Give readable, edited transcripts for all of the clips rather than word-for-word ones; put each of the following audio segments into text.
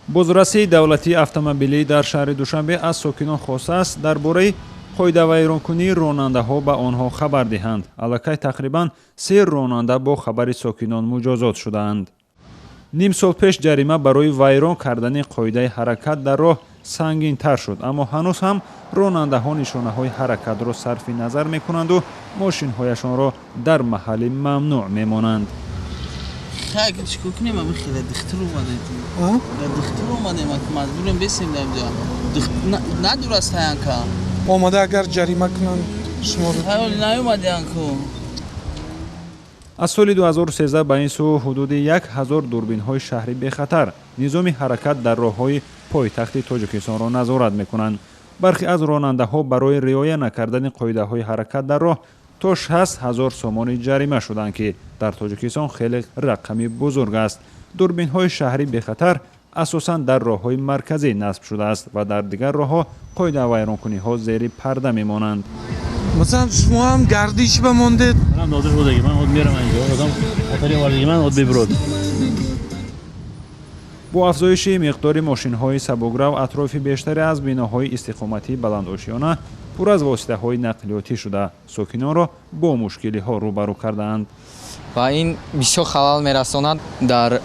Бозрасии давлатии автомобилӣ дар шаҳри Душанбе аз сокинон хостааст, дар бораи қоидавайронкунии ронандаҳо ба онҳо хабар диҳанд. Аллакай тақрибан се ронанда бо хабари сокинон муҷозот шудаанд. Ним сол пеш ҷарима барои вайрон кардани қоидаи ҳаракат дар роҳ сангинтар шуд, аммо ҳанӯз ҳам ронандаҳо нишонаҳои ҳаракатро сарфи назар мекунанду мошинҳояшонро дар маҳалли мамнӯъ мемонанд. Хай, чикор кунем? Ами хеле духтур омадем. Духтур омадем, маҷбурем бесем дар инҷа. Надур аст янка. Омада агар ҷарима кунанд шуморо? Наёмадян ку. Аз соли 2013 ба ин сӯ ҳудуди 1000 дурбинҳои шаҳри бехатар низоми ҳаракат дар роҳҳои пойтахти Тоҷикистонро назорат мекунанд. Бархе аз ронандаҳо барои риоя накардани қоидаҳои ҳаракат дар роҳ то 60 000 сомонӣ ҷарима шуданд, ки дар Тоҷикистон хеле рақами бузург аст. Дурбинҳои шаҳри бехатар асосан дар роҳҳои марказӣ насб шудааст ва дар дигар роҳҳо қоидавайронкуниҳо зери парда мемонанд. Масалан, шумо ҳам гардиш ба мондед? Манам нозир шудаги, ман од мерам инҷо, одам хатари овардаги, ман од бебурод. Бо афзоиши миқдори мошинҳои сабукрав атрофи бештаре аз биноҳои истиқоматии баландошёна пур аз воситаҳои нақлиётӣ шуда, сокинонро бо мушкилиҳо рӯбарӯ кардаанд. Ва ин бисёр халал мерасонад. Дар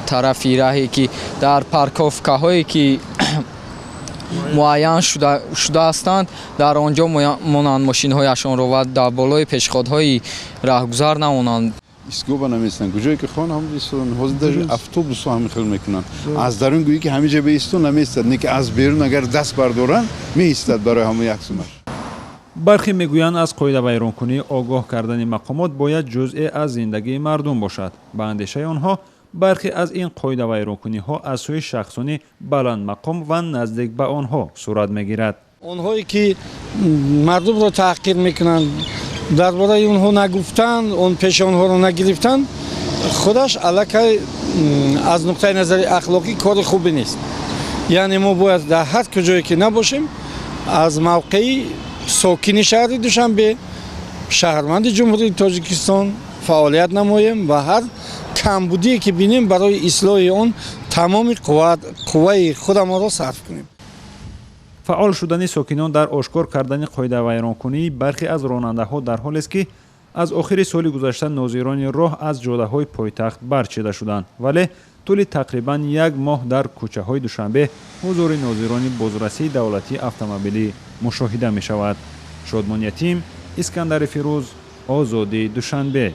тарафи раҳе ки дар парковкаҳое ки муайян шуда ҳастанд, дар он ҷо монанд мошинҳояшонро ва дар болои пешходҳои раҳгузар намонанд. Истгоҳ намеистанд, куҷое ки хон ҳам истоданд. Ҳозир даже автобусҳо ҳамин хел мекунанд. Аз дарун гӯӣ ки ҳамин ҷо беистон, намеистад, не ки аз берун агар даст бардоранд, меистад барои ҳамон як сумаш. Бархе мегӯянд, аз қоидавайронкунӣ огоҳ кардани мақомот бояд ҷузъе аз зиндагии мардум бошад. Ба андешаи онҳо, бархе аз ин қоидавайронкуниҳо аз сӯи шахсони баландмақом ва наздик ба онҳо сурат мегирад. Онҳое ки мардумро таҳқир мекунанд, дар бораи онҳо нагуфтан, он пеши онҳоро нагирифтан худаш аллакай аз нуқтаи назари ахлоқӣ кори хубе нест. Яъне мо бояд дар ҳар куҷое ки набошем, аз мавқеи сокини шаҳри Душанбе, шаҳрванди Ҷумҳурии Тоҷикистон фаъолият намоем ва ҳар камбудие ки бинем, барои ислоҳи он тамоми қувваи худамонро сарф кунем. Фаъол шудани сокинон дар ошкор кардани қоидавайронкунии бархе аз ронандаҳо дар ҳолест, ки аз охири соли гузашта нозирони роҳ аз ҷодаҳои пойтахт барчида шуданд, вале тӯли тақрибан як моҳ дар кӯчаҳои Душанбе ҳузури нозирони бозрасии давлатии автомобилӣ мушоҳида мешавад. Шодмон Ятим, Искандари Фирӯз, Озодӣ, Душанбе.